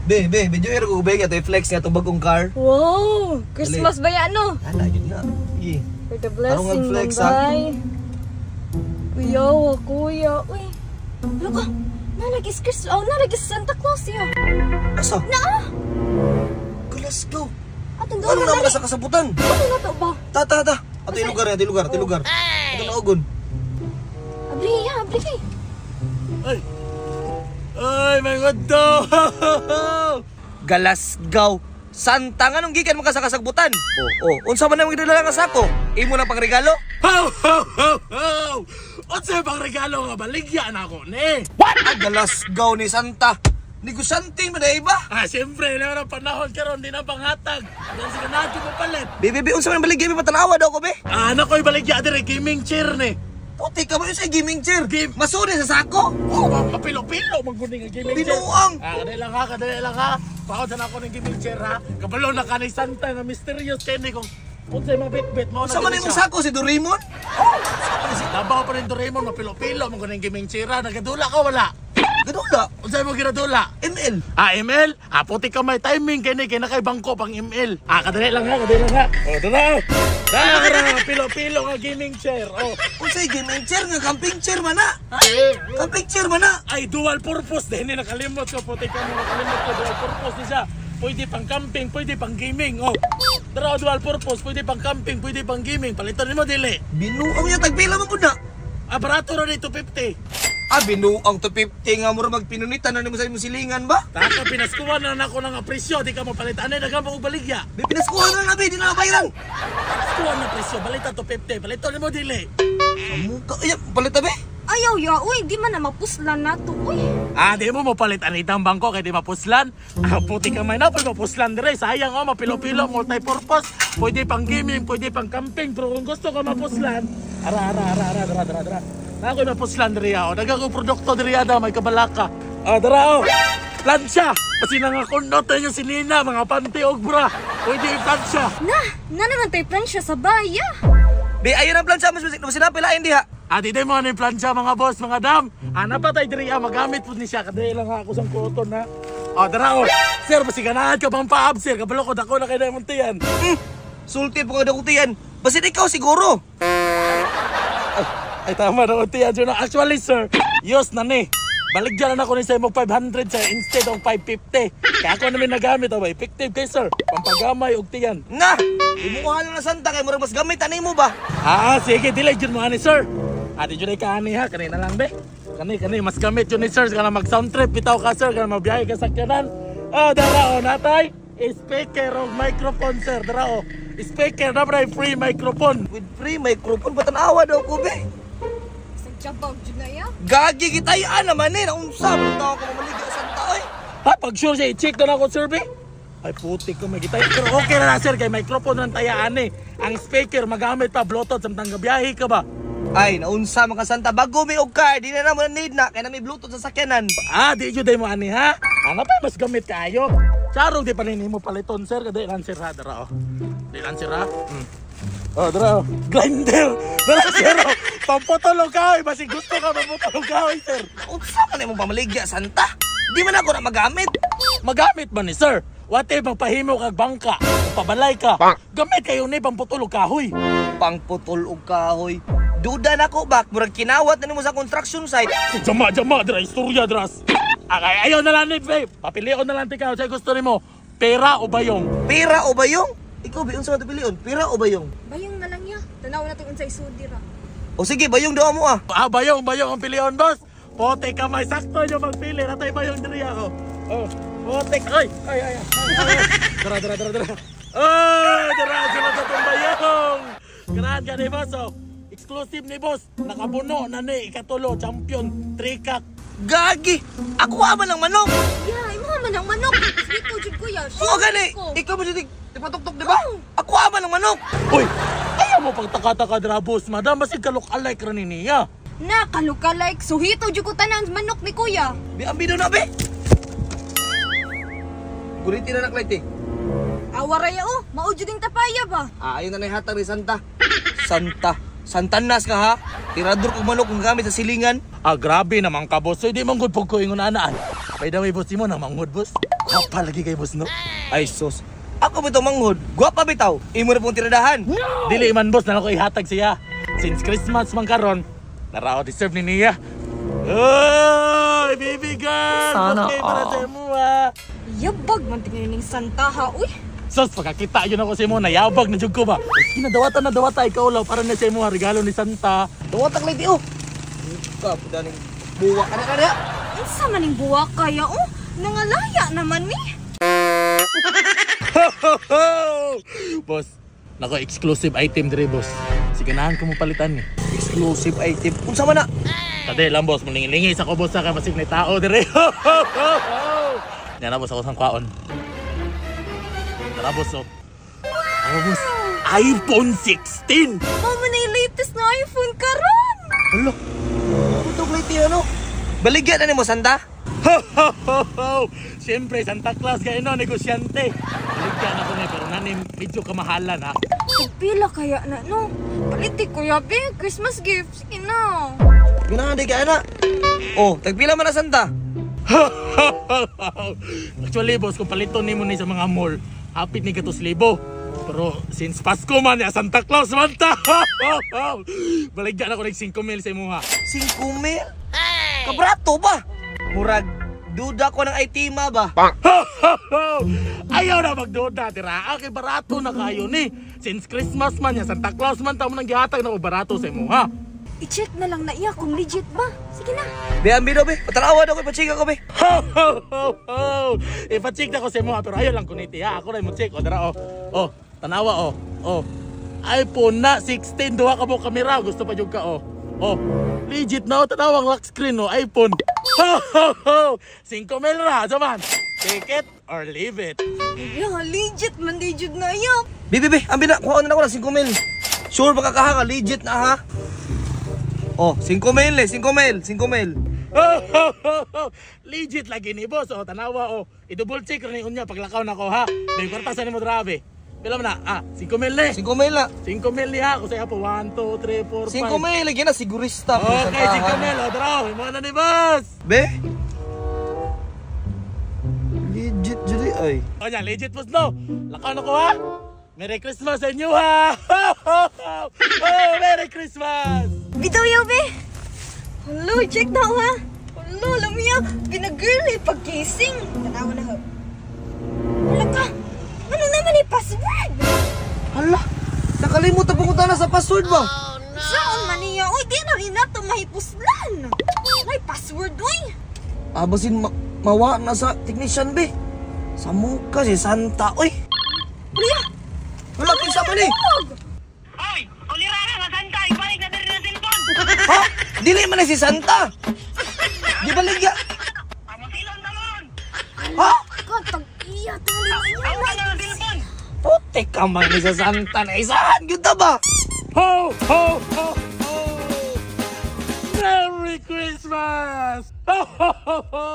Be, be, video here ko be ato flex nga atong bagong car. Wow! Christmas ba yan, no? Ana gyud na. Sige. For the Tarong blessing, mag-flex, ha? bye. Kuya, wa, kuya. Uy, ano ka? Nalagis Chris, oh, nalagis Santa Claus yun. Asa? Naa! Glasgow. Atong Ano doon na na ka sa kasabutan? Ano na to ba? Ta ta ta. Ato yung lugar, ato yung lugar, ato yung lugar. Ato na ugon. Abri, ya, abri kay. Ay! Ay, my God to! Galasgaw. Santa nga nung gikan mo ka sa kasagbutan. Oh, oh, unsa man ang gidala nga sako? Imo na pangregalo? Ho, ho, ho, ho! Unsay pang regalo nga baligya na ako ni? What? Ah, Galasgaw ni Santa. Negosyante man na iba. Ah, siyempre, na ang panahon karon di na panghatag. Dahil sa ganado mo palit. Be, be, be, unsa man baligya be patanawa daw ko be. Ah, anak ko'y baligya dire gaming chair ni. Puti ka ba yun sa gaming chair? Game. Masuri sa sako. Oh, mapilo-pilo man guni nga gaming chair. Binuang. Ah, kadali lang ha, kadali lang ha. Paod na ako ng gaming chair ha. Kabalo na ka ni Santa nga mysterious kay ni kung unsay mga bit-bit mo. Unsa man imong sako si Doraemon? Tabaw pa rin Doraemon, mapilo-pilo man guni gaming chair ha. Nagadula ka wala? Gadula. Unsay mo ginadula? ML. Ah, ML? Ah, puti ka may timing kay ni kay nakay bangko pang ML. Ah, kadali lang ha, kadali lang ha. Oh, dara. Dara, pilo-pilo nga gaming chair. Oh. Unsay gaming chair nga camping chair man na? Camping chair man na. Ay, dual purpose din. Nakalimot ko, puti ka mo, nakalimot ko, dual purpose ni siya. Pwede pang camping, pwede pang gaming. Oh. Dara, dual purpose, pwede pang camping, pwede pang gaming. Palitan nimo dili. Binuang niya tagpila man pud na. Ah, barato ra ni 250. Ah, binuang 250 nga mura magpinunitan na nimo sa imong silingan ba? Taka pinaskuhan na nako ng presyo, di ka mapalit. Ano daghang pa og baligya? Be pinaskuhan na na be, di na mabayaran. Pinaskuhan na presyo, balitan 250. Palitan nimo dili. Sa muka, ay, palit na be. Ayaw ya, uy, di man na mapuslan na to, uy. Ah, di mo mapalit anitang bangko kay di mapuslan. Ah, puti ka may na pag mapuslan dire. Sayang oh, mapilo-pilo, multi-purpose. Pwede pang gaming, pwede pang camping. Pero kung gusto ka mapuslan, ara ara ara ara dara dara dara. Na ako mapuslan dire oh. Daghang kong produkto dire da may kabalaka. Ah, dara oh. Plancha. Kasi nga kundot yung sinina, mga panty og bra. Pwede i-plancha. Na, na naman tayo plan siya sa baya. Be, ayun ang plancha, mas mas sinapi lain diha. Ah, di mo ano yung plancha mga boss, mga dam. Ana pa tayo diri ah, magamit po ni siya. Kadali lang ha, ako sang kuoton ha. Oh, dara oh. Sir, masiganahan ka bang paab, sir? Kabalo ko, dako na kayo na muntian. Sulti po ka dakutian. Basin ikaw siguro. Ay, tama na untian. Sir. Actually, sir, yos na ni. Baligyan na ako ni sa imong 500 sir instead of 550. Kaya ako namin nagamit, oh, effective kay sir. Pampagamay og tiyan. Na, imuha lang na Santa kay murag mas gamit ani mo ba? Ah, sige, dili jud mo ani sir. Ate jud ay kaani ha, kanina lang be. Kani kani mas gamit jud ni sir kana mag sound trip bitaw ka sir, kana mabiyahe ka sakyanan. Oh, dara oh natay. Speaker og microphone sir, dara oh. Speaker na bray free microphone. With free microphone patanawa daw ko be. Sa jabag jud na ya. Gagi kitayaan naman eh, naunsa man tao ka mamaligya Santa oy. Ha, pag sure siya i-check na ako sir be. Ay putik ko may gitay. Pero okay na na sir kay microphone lang tayaan eh. Ang speaker magamit pa Bluetooth samtang gabiyahe ka ba? Ay, naunsa man ka Santa bago may og car, di na naman need na kay na may Bluetooth sa sakyanan. Ah, di jud mo ani ha. Ano pa mas gamit kayo? Charong di pa rin mo paliton sir kada lang sir ha dara oh. Di lang sir ha. Oh, dara oh. Grinder. Dara sir. Oh. Pamputol og kahoy basi gusto ka pamputol og kahoy sir. Unsa man imong pamaligya Santa? Di man ako na magamit. Magamit man ni sir. What if magpahimo kag bangka, pabalay ka. Gamit kayo ni pamputol og kahoy. Pangputol og kahoy. Duda na ko bak, murag kinawat na nimo sa construction site. Jama jama dira istorya dras. Ay, ayaw na lang ni babe. Papilion na lang ikaw sa gusto nimo. Pera o bayong? Pera o bayong? Ikaw bi unsa man to pilion? Pera o bayong? Bayong na lang ya. Tanaw na to unsay sudi ra. O sige, bayong daw mo ah. Ah, bayong, bayong ang pilion, boss. Pote ka may sakto yung magpili. Natay bayong diri ako. Oh, pote. Ay, ay, ay. Ay, ay. Dara, dara, dara, dara. Oh, dara, sila sa itong bayong. Grabe ka ni boss, oh. Exclusive ni boss. Nakabuno na ni ikatulo, champion, trikak. Gagi! Ako man ang manok! Ya, imo man ang manok. Dito jud kuya. Oo gani! Ikaw mo jud ipatuktok, di ba? Ako man ang manok! Uy, ayaw mo pagtaka-taka dra, boss. Madam, basig kalok-alike ra ni niya. Na kalukalike suhito jud ko tanan manok ni kuya. Bi ang bido na be. Guritin na naklite. Awara ya oh, mao jud ing tapaya ba? Ah, ayun na hatag ni Santa. Santa. Santanas ka ha? Tirador kog manok kung gamit sa silingan. Ah, grabe naman ka, boss. So, di man gud pag ko ingon anaan. By the way, boss, mo na manghod, boss. Hapa lagi kay boss, no? Ay sus. Ako bitaw manghod. Gwapa bitaw. Imo na pong tiradahan. No! Dili man, boss, na ako ihatag siya. Since Christmas man karon, narao deserve ni niya. Oy, baby girl! Sana okay, para all. sa imo, ah. Yabag man tingin ning Santa ha, uy. Sus, pagkakita yun ako sa imo, nayabag na jud ko ba? Kinadawatan na dawata, ikaw lang, para na sa imo, ha, regalo ni Santa. Duwatag lady oh. Ka pudaning buwa kana kana. Unsa man ning buwak kaya oh? Nangalaya naman ni. Boss, nako exclusive item dire, boss. Siganahan ko mo palitan ni. Exclusive item. Unsa man na? Tade lang, boss, mulingi-lingi sa ko, boss, sa basig na tao dire. Yan na, boss, ako sang kwaon. Tara, boss, oh. Ako, boss, iPhone 16! Mao man na yung latest na iPhone karon. Hala. Putog lady ano? Baligya na nimo Santa. Siyempre, Santa Claus kayo no, negosyante. Baligya na ko na, pero nanim, medyo kamahalan ha. Pila kaya na no? Paliti kuya be, Christmas gift. Sige na. Ganahan di ka ana. Oh, tagpila man na Santa? Actually, boss, kung paliton nimo ni sa mga mall, hapit ni gatos libo. Pero since Pasko man, ya Santa Claus man ta. Baligya na ko nag 5 mil sa imuha. 5 mil? Kabrato ba? Murag duda ko ng itima ba? Ayaw na magduda, tira. Okay, barato na kayo ni. Since Christmas man, ya Santa Claus man, tamo nang gihatag na ko barato sa imuha. I-check na lang na iya kung legit ba. Sige na. Be, ambi daw be. Patanawa daw ko, ipachika ko be. Ho, ho, ho, ho. Ipa-check na ko sa imuha, pero ayaw lang kuniti ha. Ako na mo check. O, dara, oh. Oh, tanawa, oh. Oh. iPhone na, 16, duha ka mo kamera. Gusto pa jud ka, oh. Oh, legit na, oh. Tanawa ang lock screen, oh. iPhone. Ho, ho, ho. 5 mil ra, zaman. Take it or leave it. Yeah, legit man di jud na iya. Be, be, be, ambi na. Kuha na ako na 5 mil. Sure ba ka kaha ka? Legit na ha? Oh, 5 mil eh. 5 mil. 5 mil. Ho, ho, ho, ho. Legit lagi ni boss. Oh, tanawa, oh. I-double check rin unya paglakaw na ko, ha. May kwarta sa nimo grabe. Pila man na? Ah, 5 mil eh. 5 mil na. 5 mil niya. Kung sa'yo po, 1, 2, 3, 4, 5. 5 mil. Lagi na, sigurista. Okay, 5 mil. O, draw. Mo na ni boss. Be? Legit jud ay. O niya, legit boss, no? Lakaw na ko, ha? Merry Christmas sa inyo, ha? Oh, Merry Christmas! Bitaw yaw be. Hello, check na ha. Hello, alam niya, pinag-girl eh, pag-kissing. Tanawa na ho. Wala ka. Ano naman eh, password? Hala, nakalimutan pumunta na sa password ba? Saan man niya? Uy, di na rin na ito mahipuslan. May password, uy. Abasin mawa na sa technician be. Sa muka si Santa, uy. Kuya! Wala kinsa man eh. Oy, ulira ka nga Santa, ibalik na diri na cellphone. Ha? Dili man na si Santa. Di baligya. Pamusilon ta mon. Ha? Katag iya, tingali niya. Ang na ng cellphone. Puti ka man ni sa Santa na isahan gyud ta ba? Ho, ho, ho, ho! Merry Christmas! Ho, ho, ho, ho!